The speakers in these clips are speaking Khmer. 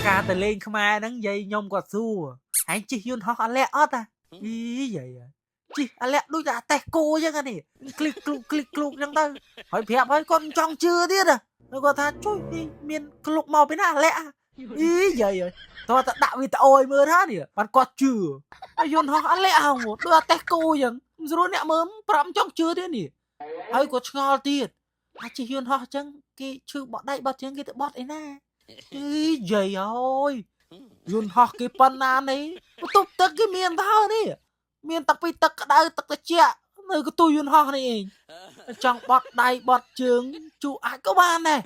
ការទៅលេងខ្មែរហ្នឹងយាយខ្ញុំគាត់សួរឯងជិះយន្តហោះអាលាក់អត់អាអីយាយជិះអាលាក់ដូចតែអាតេះគោអញ្ចឹងអានេះคลิกក្លុកคลิกក្លុកអញ្ចឹងទៅហើយប្រាប់ហើយគាត់មិនចង់ជឿទៀតហ៎ហើយគាត់ថាជួយនេះមានក្លុកមកពីណាអាលាក់អីយាយអើយតោះតែដាក់វីដេអូឲ្យមើលថានេះបានគាត់ជឿហើយយន្តហោះអាលាក់ហងដូចអាតេះគោអញ្ចឹងមិនស្រួលអ្នកមើលប្រាប់មិនចង់ជឿទៀតនេះហើយគាត់ឆ្ងល់ទៀតអាចជិះយន្តហោះអញ្ចឹងគេឈឺបក់ដៃបត់ជើងគេទៅបត់អីណា អីយាយអើយយន្តហោះគេប៉ុណ្ណានេះបន្ទប់ទឹកគេមានតើនេះមានទឹកពីទឹកក្តៅទឹកត្រជាក់នៅកន្ទុយយន្តហោះនេះឯងចង់បត់ដៃបត់ជើងជក់អាចក៏បានដែរ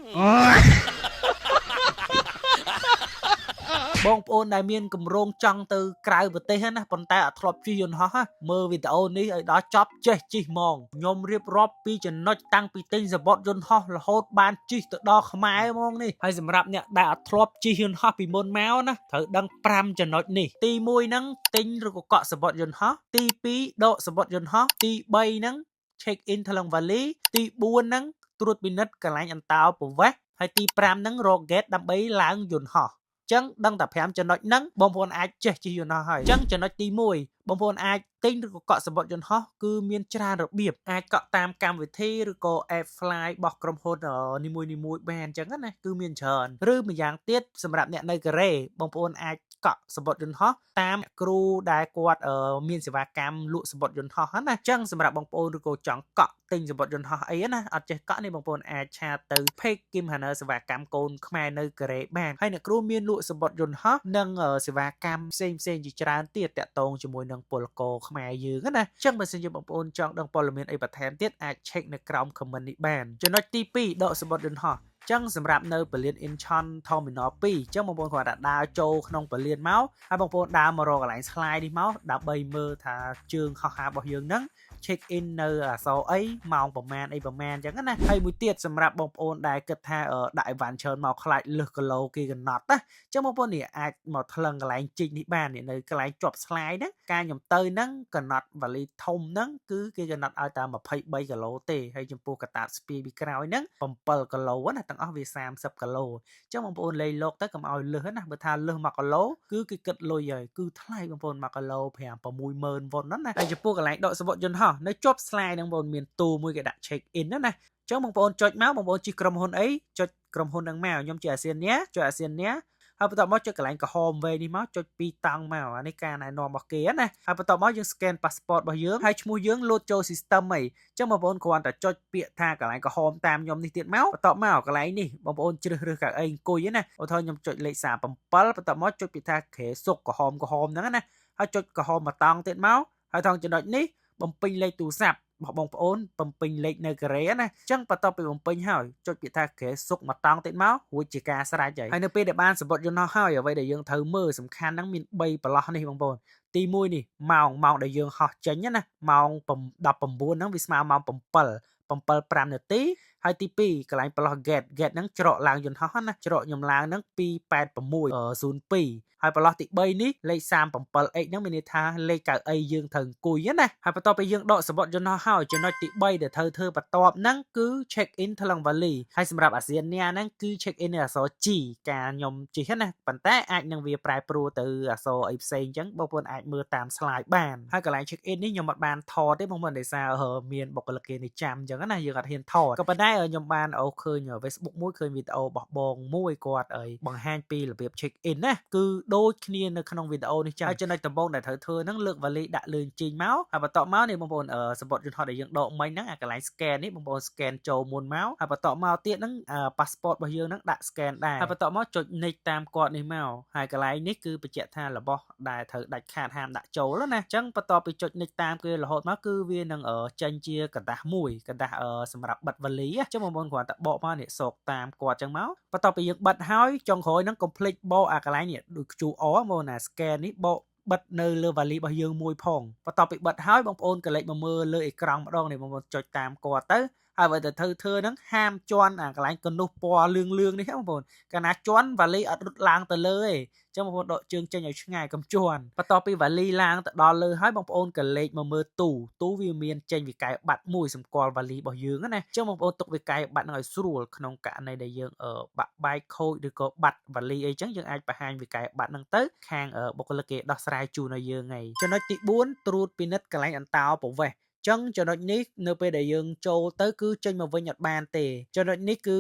បងប្អូនដែលមានកម្រងចង់ទៅក្រៅប្រទេសណាប៉ុន្តែអត់ធ្លាប់ជិះយន្តហោះណាមើលវីដេអូនេះឲ្យដល់ចប់ចេះជិះហ្មងខ្ញុំរៀបរាប់ពីចំណុចតាំងពីទិញសំបុត្រយន្តហោះរហូតបានជិះទៅដល់ខ្មែរហ្មងនេះហើយសម្រាប់អ្នកដែលអត់ធ្លាប់ជិះយន្តហោះពីមុនមកណាត្រូវដឹង5ចំណុចនេះទី1ហ្នឹងទិញឬក៏កក់សំបុត្រយន្តហោះទី2ដកសំបុត្រយន្តហោះទី3ហ្នឹង check in ថ្លឹងវ៉ាលីទី4ហ្នឹងត្រួតពិនិត្យកន្លែងអន្តោប្រវេសន៍ហើយទី5ហ្នឹងរក gate ដើម្បីឡើងយន្តហោះចឹងដឹងតែ5ចំណុចហ្នឹងបងប្អូនអាចចេះជិះយន្តហោះហើយចឹងចំណុចទី1បងប្អូនអាចទិញឬក៏កក់សំបុត្រយន្តហោះគឺមានច្រើនរបៀបអាចកក់តាមកម្មវិធីឬក៏ app fly របស់ក្រុមហ៊ុននីមួយៗបានចឹងណាគឺមានច្រើនឬម្យ៉ាងទៀតសម្រាប់អ្នកនៅកូរ៉េបងប្អូនអាចកក់សំបុត្រយន្តហោះតាមគ្រូដែលគាត់មានសេវាកម្មលក់សំបុត្រយន្តហោះណាចឹងសម្រាប់បងប្អូនឬក៏ចង់កក់ទិញសំបុត្រយន្តហោះអីណាអត់ចេះកក់នេះបងប្អូនអាច chat ទៅ page Kim Hanner សេវាកម្មកូនខ្មែរនៅកូរ៉េបានហើយអ្នកគ្រូមានលក់សំបុត្រយន្តហោះនិងសេវាកម្មផ្សេងផ្សេងជាច្រើនទៀតតាក់ទងជាមួយនឹងពលករខ្មែរយើងណាចឹងបើសិនជាបងប្អូនចង់ដឹងព័ត៌មានអីបន្ថែមទៀតអាច check នៅក្រោម comment នេះបានចំណុចទី2ដកសំបុត្រយន្តហោះចឹងសម្រាប់នៅពលាន Incheon Terminal 2ចឹងបងប្អូនគ្រាន់តែដើរចូលក្នុងពលានមកហើយបងប្អូនដើរមករកកន្លែង slide នេះមកដើម្បីមើលថាជើងហោះហើររបស់យើងហ្នឹង check in នៅអក្សរអីម៉ោងប្រមាណអីប្រមាណអញ្ចឹងណាហើយមួយទៀតសម្រាប់បងប្អូនដែលគិតថាដាក់អីវ៉ាន់ច្រើនមកខ្លាចលើសគីឡូគេកំណត់ណាអញ្ចឹងបងប្អូននេះអាចមកថ្លឹងកន្លែងជីកនេះបាននេះនៅកន្លែងជាប់ slide ហ្នឹងការខ្ញុំទៅហ្នឹងកំណត់វ៉ាលីធំហ្នឹងគឺគេកំណត់ឲ្យតែ23គីឡូទេហើយចំពោះកតាបស្ពាយពីក្រោយហ្នឹង7គីឡូណាទាំងអស់វា30គីឡូអញ្ចឹងបងប្អូនលេងលោកទៅកុំឲ្យលើសណាបើថាលើស1គីឡូគឺគេគិតលុយហើយគឺថ្លៃបងប្អូន1គីឡូ5 60000វ៉ុនណាហើយចំពោះកន្លែងដកសំបុត្រយន្តហោះនៅជាប់ slide ហ្នឹងបងប្អូនមានទូមួយគេដាក់ check in ណាណាអញ្ចឹងបងប្អូនចុចមកបងប្អូនជិះក្រុមហ៊ុនអីចុចក្រុមហ៊ុនហ្នឹងមកខ្ញុំជាអាស៊ានញ៉ាចុចអាស៊ានញ៉ាហើយបន្ទាប់មកចុចកន្លែងក្រហមវែងនេះមកចុចពីរតង់មកអានេះការណែនាំរបស់គេណាហើយបន្ទាប់មកយើង scan passport របស់យើងហើយឈ្មោះយើងលោតចូល system អីអញ្ចឹងបងប្អូនគ្រាន់តែចុចពាក្យថាកន្លែងក្រហមតាមខ្ញុំនេះទៀតមកបន្ទាប់មកកន្លែងនេះបងប្អូនជ្រើសរើសកៅអីអង្គុយណាឧទាហរណ៍ខ្ញុំចុចលេខ37បន្ទាប់មកចុចពាក្យថាក្រេសុកក្រហមក្រហមហ្នឹងណាហើយចុចក្រហមមួយតង់ទៀតមកហើយថងចំណុចនេះបំពេញលេខទូរស័ព្ទរបស់បងប្អូនបំពេញលេខនៅកូរ៉េណាអញ្ចឹងបន្ទាប់ពីបំពេញហើយចុចពាក្យថាក្រេសុកមួយតង់ទៀតមករួចជាការស្រេចហើយហើយនៅពេលដែលបានសំបុត្រយន្តហោះហើយអ្វីដែលយើងត្រូវមើលសំខាន់ហ្នឹងមាន3ប្រឡោះនេះបងប្អូនទី1នេះម៉ោងម៉ោងដែលយើងហោះចេញណាម៉ោង19ហ្នឹងវាស្មើម៉ោង7 7 5នាទីហើយទី2កន្លែងប្រឡោះ gate gate ហ្នឹងច្រកឡើងយន្តហោះណាច្រកខ្ញុំឡើងហ្នឹង286 02ហើយប្រឡោះទី3នេះលេខ 37X ហ្នឹងមានន័យថាលេខកៅអីយើងត្រូវអង្គុយណាហើយបន្ទាប់ពីយើងដកសំបុត្រយន្តហោះហើយចំណុចទី3ដែលត្រូវធ្វើបន្ទាប់ហ្នឹងគឺ check in ថ្លឹងវ៉ាលីហើយសម្រាប់អាស៊ានញ៉ាហ្នឹងគឺ check in នៅអក្សរ G ការខ្ញុំជិះណាប៉ុន្តែអាចនឹងវាប្រែប្រួលទៅអក្សរអីផ្សេងអញ្ចឹងបងប្អូនអាចមើលតាម slide បានហើយកន្លែង check in នេះខ្ញុំអត់បានថតទេបងប្អូនដោយសារមានបុគ្គលិកគេនេះចាំអញ្ចឹងណាយើងអត់ហ៊ានថតក៏ប៉ុន្តែខ្ញុំបានអូឃើញ Facebook មួយឃើញវីដេអូរបស់បងមួយគាត់អីបង្ហាញពីរបៀប check in ណាគឺដូចគ្នានៅក្នុងវីដេអូនេះចឹងហើយចំណុចដំបូងដែលត្រូវធ្វើហ្នឹងលើកវ៉ាលីដាក់លើជិញមកហើយបន្ទាប់មកនេះបងប្អូនសំបុត្រយន្តហោះដែលយើងដកមិញហ្នឹងអាកន្លែង scan នេះបងប្អូន scan ចូលមុនមកហើយបន្ទាប់មកទៀតហ្នឹង passport របស់យើងហ្នឹងដាក់ scan ដែរហើយបន្ទាប់មកចុច next តាមគាត់នេះមកហើយកន្លែងនេះគឺបញ្ជាក់ថារបស់ដែលត្រូវដាច់ខាតហាមដាក់ចូលណាអញ្ចឹងបន្ទាប់ពីចុច next តាមគេរហូតមកគឺវានឹងចេញជាក្រដាសមួយក្រដាសសម្រាប់បិទវ៉ាលីអញ្ចឹងបងប្អូនគ្រាន់តែបកមកនេះសោកតាមគាត់អញ្ចឹងមកបន្ទាប់ពីយើងបិទហើយចុងក្រោយហ្នឹងកុំភ្លេចបកអាកន្លែងនេះដូច QR បងប្អូនណា scan នេះបកបិទនៅលើវ៉ាលីរបស់យើងមួយផងបន្ទាប់ពីបិទហើយបងប្អូនក៏លេចមកមើលលើអេក្រង់ម្ដងនេះបងប្អូនចុចតាមគាត់ទៅ ហើយបើតែធ្វើធ្វើហ្នឹងហាមជន់អាកន្លែងកនុះពណ៌លឿងលឿងនេះបងប្អូនកាលណាជន់វ៉ាលីអត់រត់ឡើងទៅលើទេចឹងបងប្អូនដកជើងចេញឲ្យឆ្ងាយកុំជន់បន្ទាប់ពីវ៉ាលីឡើងទៅដល់លើហើយបងប្អូនក៏លេខមកមើលទូទូវាមានចេញវិក័យប័ត្រមួយសម្គាល់វ៉ាលីរបស់យើងណាចឹងបងប្អូនទុកវិក័យប័ត្រនឹងឲ្យស្រួលក្នុងករណីដែលយើងបាក់បែកខូចឬក៏បាត់វ៉ាលីអីចឹងយើងអាចបង្ហាញវិក័យប័ត្រហ្នឹងទៅខាងបុគ្គលិកគេដោះស្រាយជូនឲ្យយើងហើយចំណុចទី4ត្រួតពិនិត្យកន្លែងអន្តោប្រវេសន៍ចឹងចំណុចនេះនៅពេលដែលយើងចូលទៅគឺចេញមកវិញអត់បានទេចំណុចនេះគឺ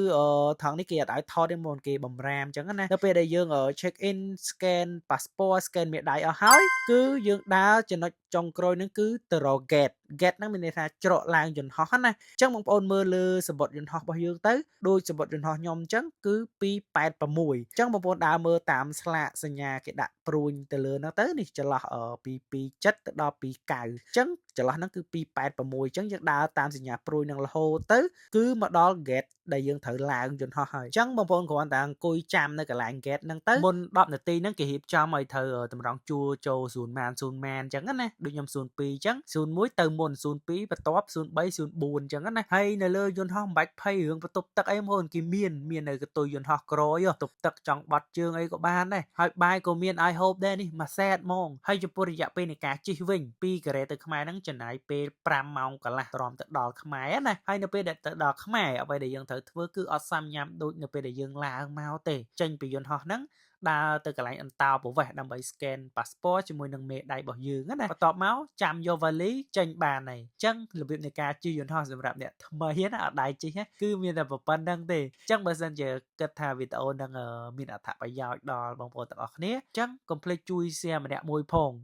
ថងនេះគេអត់ឲ្យថតទេមកគេបំរាមចឹងណានៅពេលដែលយើង check in scan passport scan មេដៃអស់ហើយគឺយើងដើរចំណុចចុងក្រោយហ្នឹងគឺទៅរក gate gate ហ្នឹងមានន័យថាច្រកឡើងយន្តហោះណាអញ្ចឹងបងប្អូនមើលលើសំបុត្រយន្តហោះរបស់យើងទៅដូចសំបុត្រយន្តហោះខ្ញុំអញ្ចឹងគឺ286អញ្ចឹងបងប្អូនដើរមើលតាមស្លាកសញ្ញាគេដាក់ព្រួញទៅលើហ្នឹងទៅនេះចន្លោះពី27ទៅដល់29អញ្ចឹងចន្លោះហ្នឹងគឺ286អញ្ចឹងយើងដើរតាមសញ្ញាព្រួយនឹងរហូតទៅគឺមកដល់ gate ដែលយើងត្រូវឡើងយន្តហោះហើយអញ្ចឹងបងប្អូនគ្រាន់តែអង្គុយចាំនៅកន្លែង gate ហ្នឹងទៅមុន10នាទីហ្នឹងគេរៀបចំឲ្យត្រូវតម្រង់ជួរចូល0ម៉ាន0ម៉ានអញ្ចឹងណាដូចខ្ញុំ02អញ្ចឹង01ទៅមុន02បន្ទាប់03 04អញ្ចឹងណាហើយនៅលើយន្តហោះមិនបាច់ភ័យរឿងបន្ទប់ទឹកអីបងប្អូនគេមានមាននៅកន្ទុយយន្តហោះក្រោយបន្ទប់ទឹកចង់បត់ជើងអីក៏បានដែរហើយបាយក៏មានឲ្យហូបដែរនេះមួយសែតហ្មងហើយចំពោះរយៈពេលនៃការជិះវិញពីកូរ៉េទៅខ្មែរហ្នឹងចំណាយពេល5ម៉ោងកន្លះទ្រាំទៅដល់ខ្មែរណាហើយនៅពេលដែលទៅដល់ខ្មែរអ្វីដែលយើងត្រូវធ្វើគឺអត់សាំញ៉ាំដូចនៅពេលដែលយើងឡើងមកទេចេញពីយន្តហោះហ្នឹងដើរទៅកន្លែងអន្តោប្រវេសន៍ដើម្បី scan passport ជាមួយនឹងមេដៃរបស់យើងណាបន្ទាប់មកចាំយកវ៉ាលីចេញបានហើយអញ្ចឹងរបៀបនៃការជិះយន្តហោះសម្រាប់អ្នកថ្មីណាអត់ដែរជិះគឺមានតែប៉ុណ្្នឹងទេអញ្ចឹងបើសិនជាគិតថាវីដេអូហ្នឹងមានអត្ថប្រយោជន៍ដល់បងប្អូនទាំងអស់គ្នាអញ្ចឹងកុំភ្លេចជួយ share ម្នាក់មួយផង។